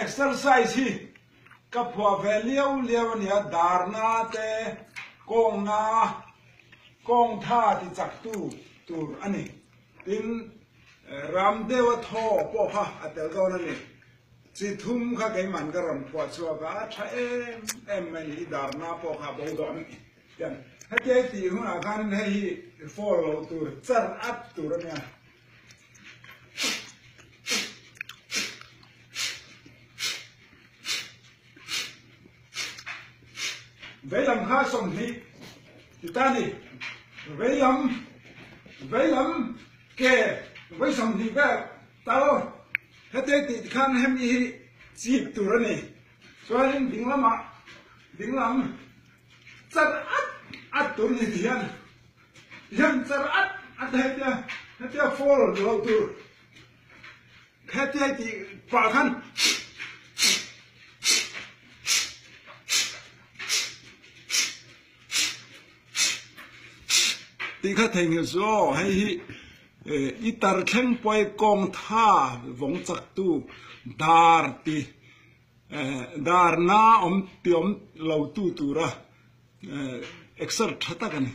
exercise hi ka phuah ve liau liau a nia, darna te, kawngna, kawngtha ti chaktu tur a ni. Tin, ram deuha thaw pawh kha a tel dawn a ni. Chi thum kha keiman ka rawn phuah chhuak a, a tha em em mai a ni, i darna pawh kha a bo dawn a ni. Tiang hetia i tih hunah khanin hei hi fall loh tur, char at tur a nia. Veilam kha 20 ti ta ni. Veilam veilam ke vawi 20 vel tal hetia tih khan hemi hi chip tur a ni. Chuanin dinglamah dinglam char at at tur ni ti hian hian char at at hetia hetia fall loh tur. Hetia tih pah khan tih kha theihnghilh chu aw hei hi i tar thleng pawi kawng tha vawng chak tu dar ti dar na awm ti awm lo tu tura exer tha tak a ni.